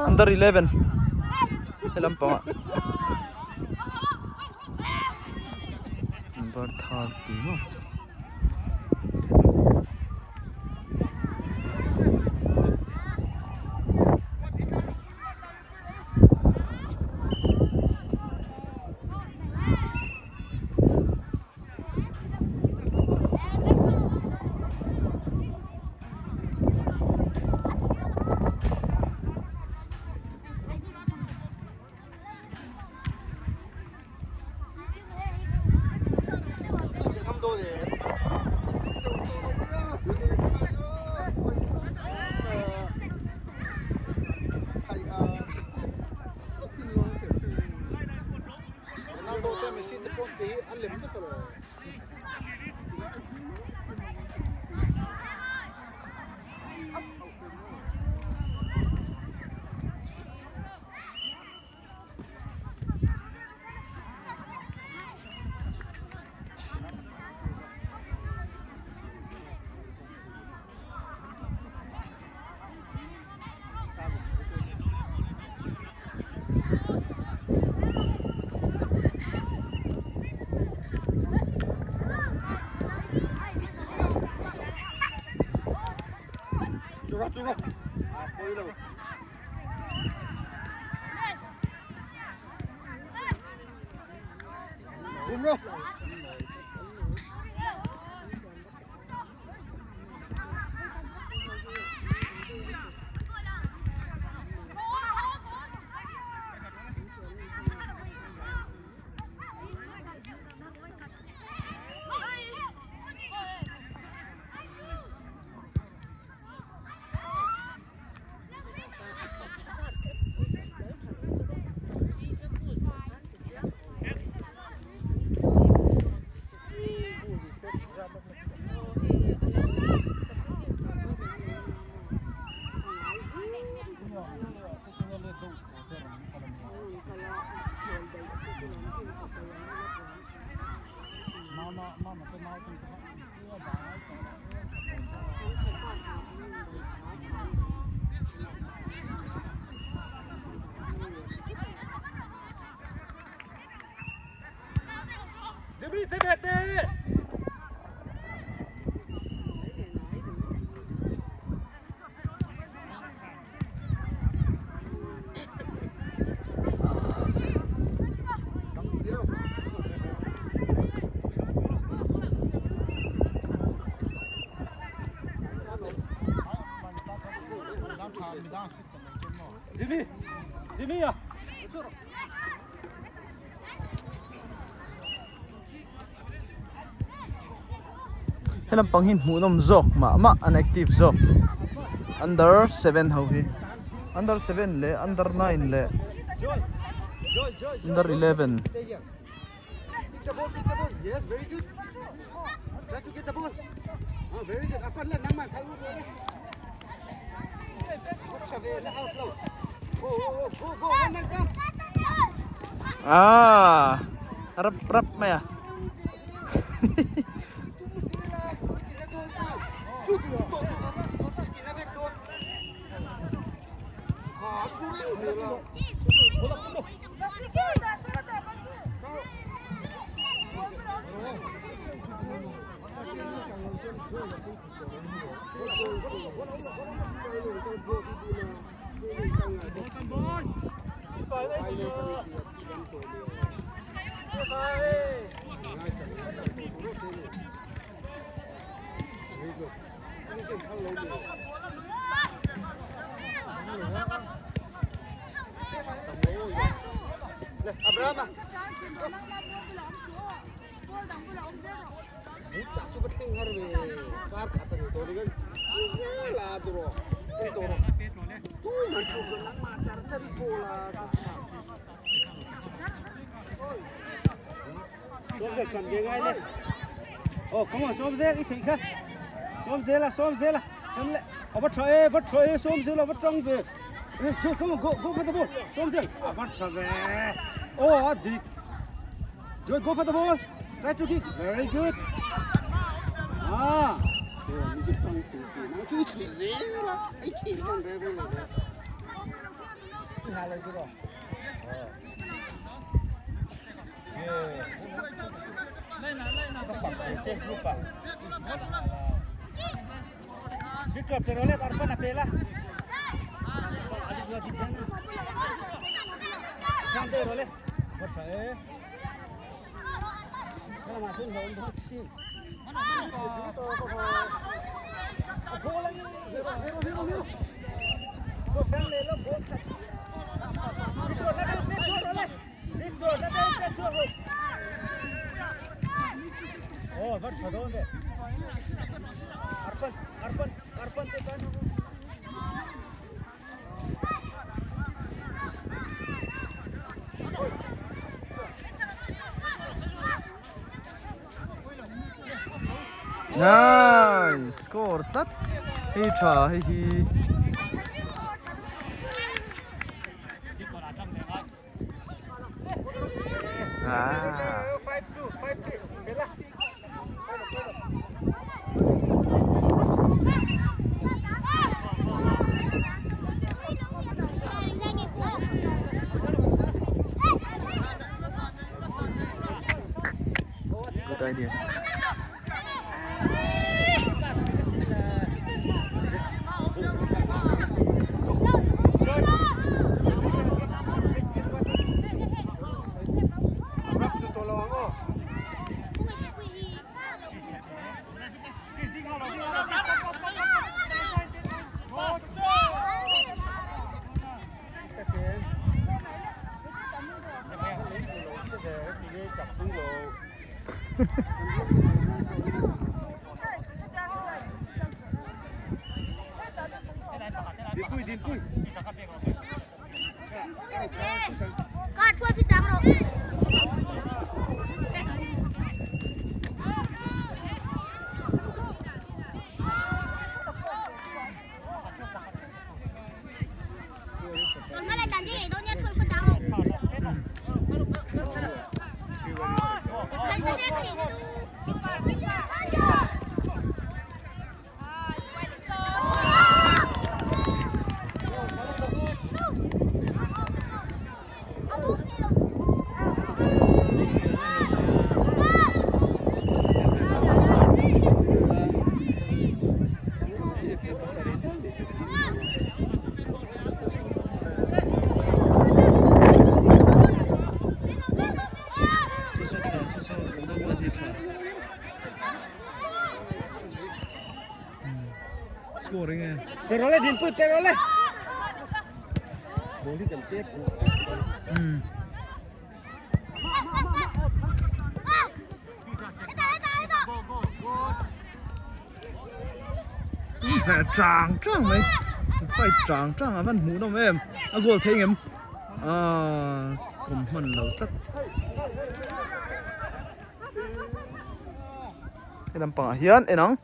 Under 11 he lampangah number 30 maw. He lampang hi hmuhnawm zawk mah mah an active zawk under 7 ho hi under 7 leh under 9 leh under 11. Ah, rap rap mai a. Nice score tlat hei tha hei hi. Ah. Good idea. Chang chang mai fight chang chang a van hmuh nawm em a goal thei ngem ah kum hman lo tlat he lampang ah hian en ang.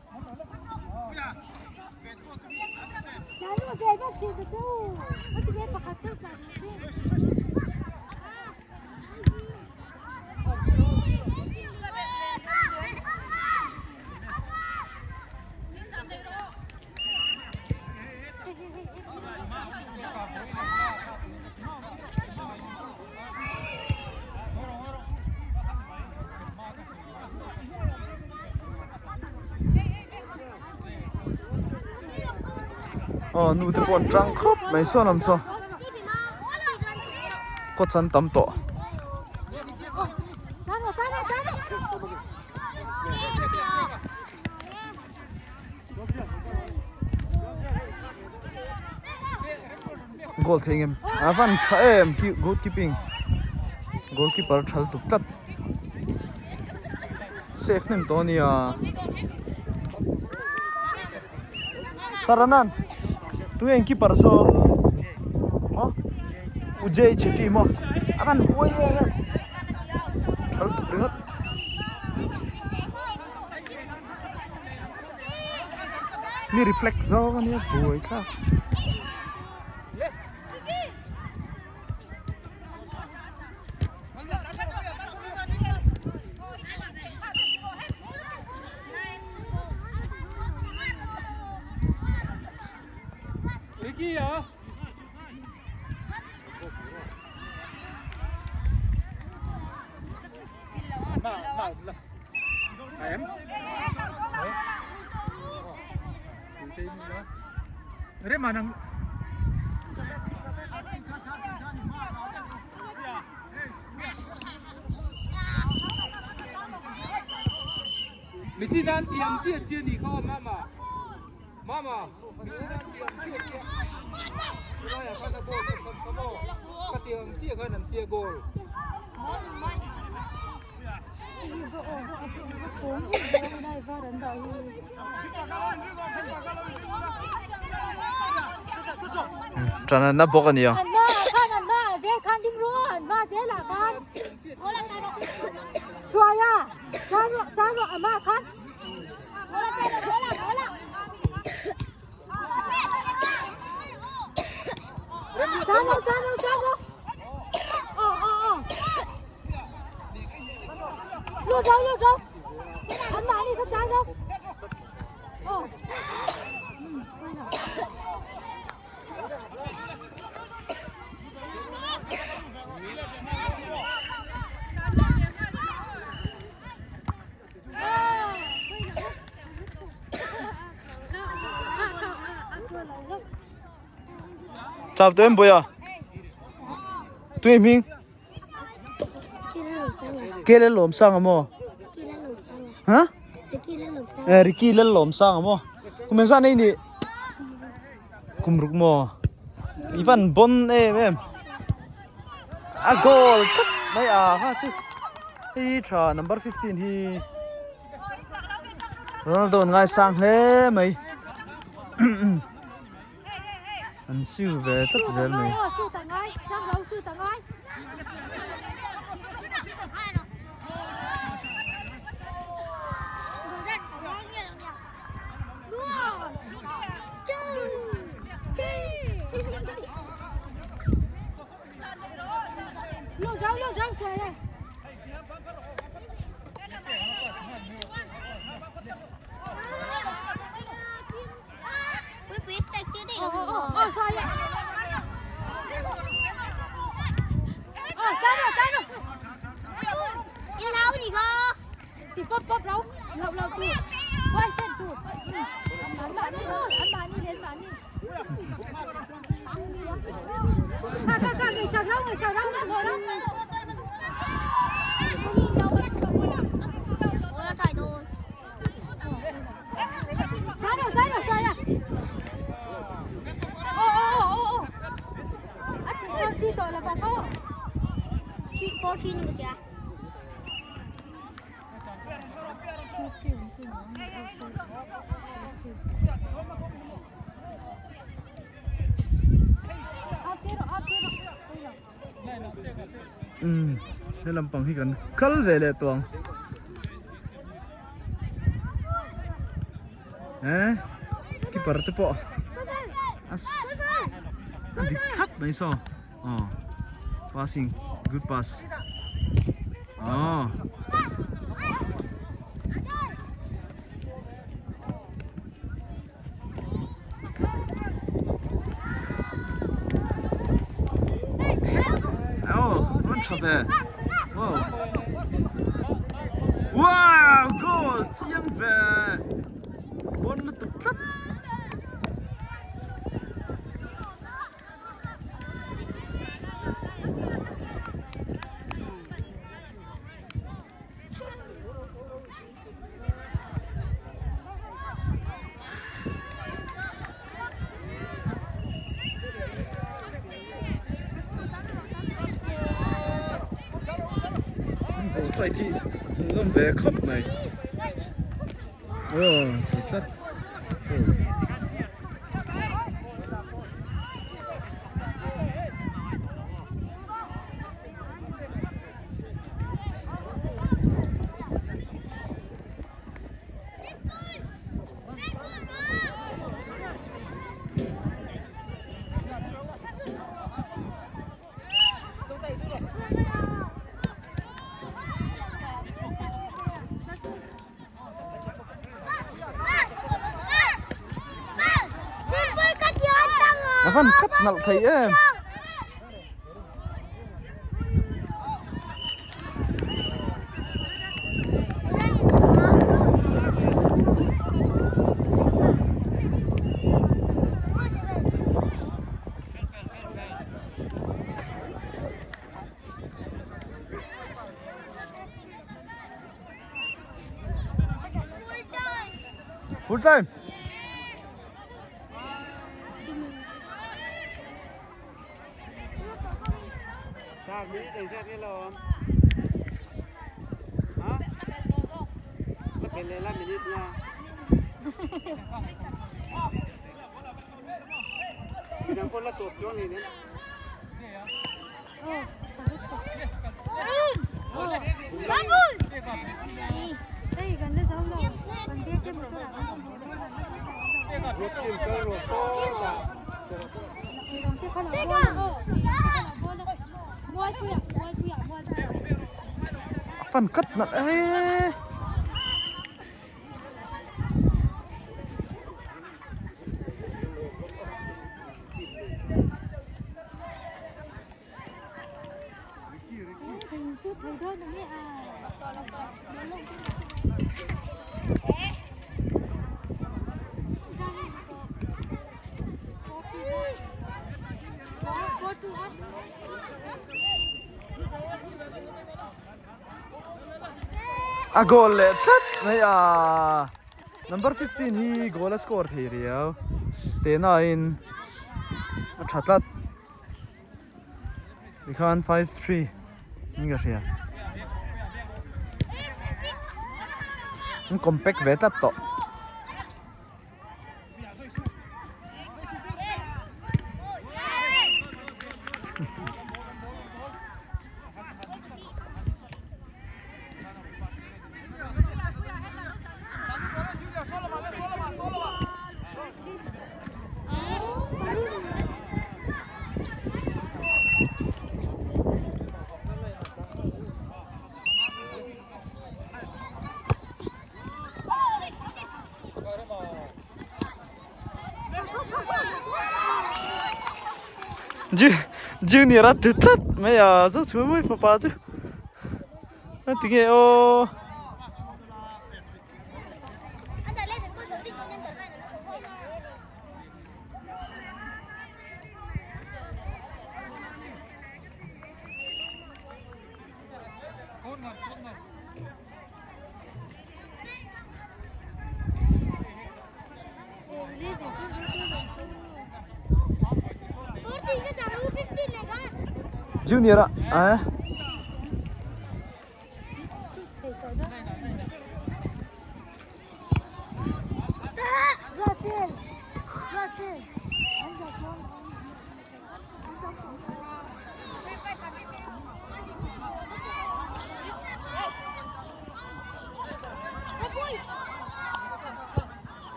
Aw nu te pawh an tang khawp mai sawn lam saw coach an tam tawh. Goal thei ngem a van tha em goal keeping goal keeper thal tuk tlat safe hnem tawh ania Saranan tunge in keeper saw maw Ujay Chhetri maw a van huai em em thal tuk ringawt. Mi reflect zawng ania buai thlak. Ṭan an na bawk a nia. Chau tawh em Bawia? Tui hming? Ke lal lawm sang a maw? Ha? Eh Ricky lal lawm sang a maw? Kum engzah nei nih? Kum ruk maw? I van bon em em. A goal tlat mai a kha chu. Hei tha number 15 hi Ronaldo an ngaisang hle mai. An siu ve tlat zel mai. Umm he lampang hi kan kal ve leh tawh ang eh keeper te pawh a a dik thlap mai saw aw passing good pass aw. Oh, an tha ve. Wow. Wow, goal chiang ve. Bon lutuk tlat. Side hi hmuhnawm ve khawp mai aw thei tlat aw. van khat nalh thei em. Full time. Fan kat nalh e. A goal leh tlat mai a number 15 hi goal a score thei riau tehna in a tha tlat tikhan 5-3 in ka hria an compact ve tlat tawh. Junior a tlu tlat mai a zo chhung mai fapa chu a ti nge aw. Junior a eh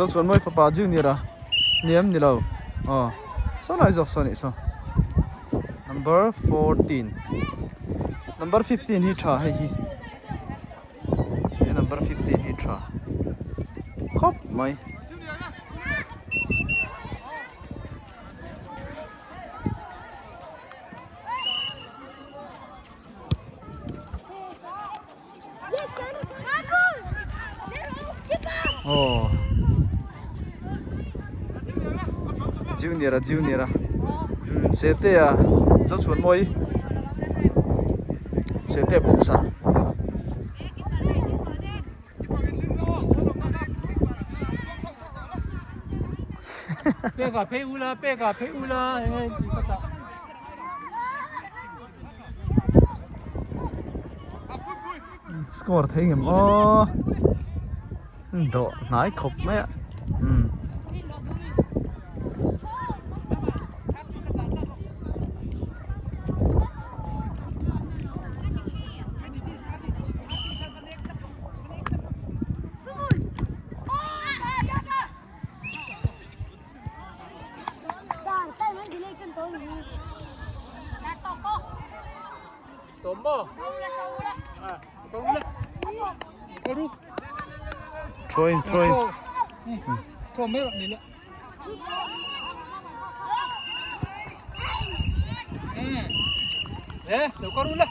Zo chuan mawi fapa junior a hniam ni lo aw saw lai zawk saw a nih saw number 14 number 15 hi tha hei hi. He number 15 hi tha khawp mai. Aw Junior a Junior a Sete a Zochhuanmawi Sete boxer. Peka phei ula peka phei ula enge ti ka ta. Score thei ngem aw dawh hnai khawp mai a umm. Chhuain chhuain. Chaw mai rawh ni le. Le, lo kar u le.